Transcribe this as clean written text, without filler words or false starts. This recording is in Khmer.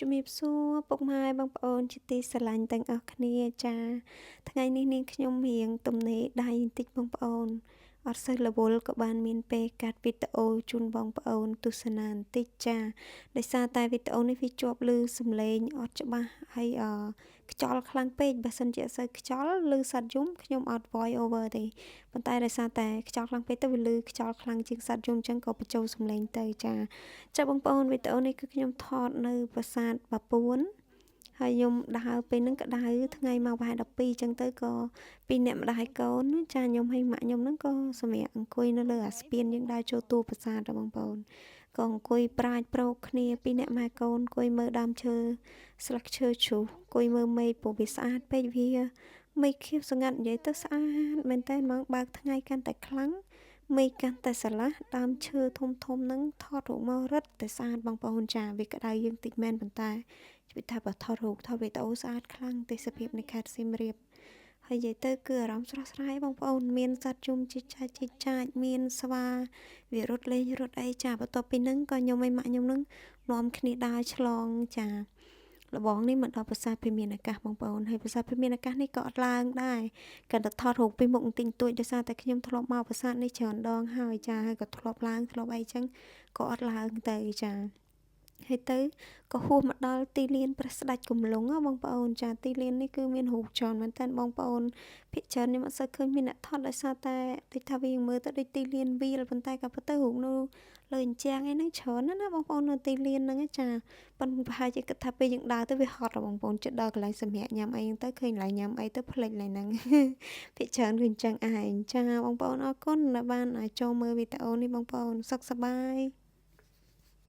ជំរាបសួរពុកម៉ែបងប្អូនជាទីស្រឡាញ់ទាំងអស់គ្នាចាថ្ងៃនេះនាងខ្ញុំរៀងទំនេរដៃបន្តិចបងប្អូនអត់សូវរវល់ក៏បានមានពេលកាត់វីដេអូជូនបងប្អូនទស្សនាបន្តិចចាដោយសារតែវីដេអូនេះវាជាប់ឮសំឡេងអត់ច្បាស់ហើយអខ្យល់ខ្លាំងពេកបើសិនជាអត់សូវខ្យល់ឮសត្វយំខ្ញុំអត់ voice over ទេប៉ុន្តែដោយសារតែខ្យល់ខ្លាំងពេកទៅវាឮខ្យល់ខ្លាំងជាងសត្វយំអញ្ចឹងក៏បញ្ចូលសំឡេងទៅចាចាបងប្អូនវីដេអូនេះគឺខ្ញុំថតនៅប្រាសាទបាពួនហើយខ្ញុំដើរពេលហ្នឹងក្តៅថ្ងៃមកប្រហែល12អញ្ចឹងទៅក៏ពីរអ្នកម្ដាយកូនចាខ្ញុំហើយម៉ាក់ខ្ញុំហ្នឹងក៏សម្រាប់អង្គុយនៅលើអាស្ពានយើងដើរចូលតួប្រាសាទដល់បងប្អូនក៏អង្គុយប្រាជ្ញប្រោកគ្នាពីរអ្នកម៉ែកូនអង្គុយមើលដើមឈើស្លឹកឈើជ្រុះអង្គុយមើលមេឃព្រោះវាស្អាតពេកវាមេឃខៀវស្ងាត់និយាយទៅស្អាតមែនតើហ្មងបើកថ្ងៃកាន់តែខ្លាំងមេឃកាន់តែស្រឡះដើមឈើធំធំហ្នឹងថតរូបមករឹតតែស្អាតបងប្អូនចាវាក្តៅយើងតិចមែនប៉ុន្តែជួយថាបើថតរូបថតវីដេអូស្អាតខ្លាំងទេសភាពនៃខេត្តសៀមរាបហើយនិយាយទៅគឺអារម្មណ៍ស្រស់ស្រាយបងប្អូនមានសត្វជុំជីចាច់ជីចាចមានស្វាវារត់លេងរត់អីចាបន្ទាប់ពីហ្នឹងក៏ខ្ញុំឲ្យម៉ាក់ខ្ញុំហ្នឹងនាំគ្នាដើរឆ្លងចាលបងនេះមកដល់ប្រាសាទភិមានអាកាសបងប្អូនហើយប្រាសាទភិមានអាកាសនេះក៏អត់ឡើងដែរកាន់តែថតរូបពីមុខបន្តិចបន្តួចដោយសារតែខ្ញុំធ្លាប់មកប្រាសាទនេះច្រើនដងហើយចាហើយក៏ធ្លាប់ឡើងធ្លាប់អីចឹងក៏អត់ឡើងទៅចាហើយទៅក៏ហួសមកដល់ទីលានព្រះស្ដេចកំលុងបងប្អូនចាទីលាននេះគឺមានរូបច្រើនមែនតើបងប្អូនភាគច្រើនខ្ញុំអត់សូវឃើញមានអ្នកថតដោយសារតែដូចថាវាមើលទៅដូចទីលានវាលប៉ុន្តែក៏ពិតទៅរូបនៅលើអញ្ចាំងអីហ្នឹងច្រើនណាស់ណាបងប្អូននៅទីលានហ្នឹងចាប៉ុន្តែប្រហែលជាគិតថាពេលយើងដើរទៅវាហត់បងប្អូនចិត្តដល់កន្លែងសម្រាប់ញ៉ាំអីហ្នឹងទៅឃើញកន្លែងញ៉ាំអីទៅភ្លេចកន្លែងហ្នឹងភាគច្រើនគឺអញ្ចឹងឯងចាបងប្អូនអរគុណដែលបានចូលមើលវីដេអូនេះបងប្អូនសុខសប្បាយ។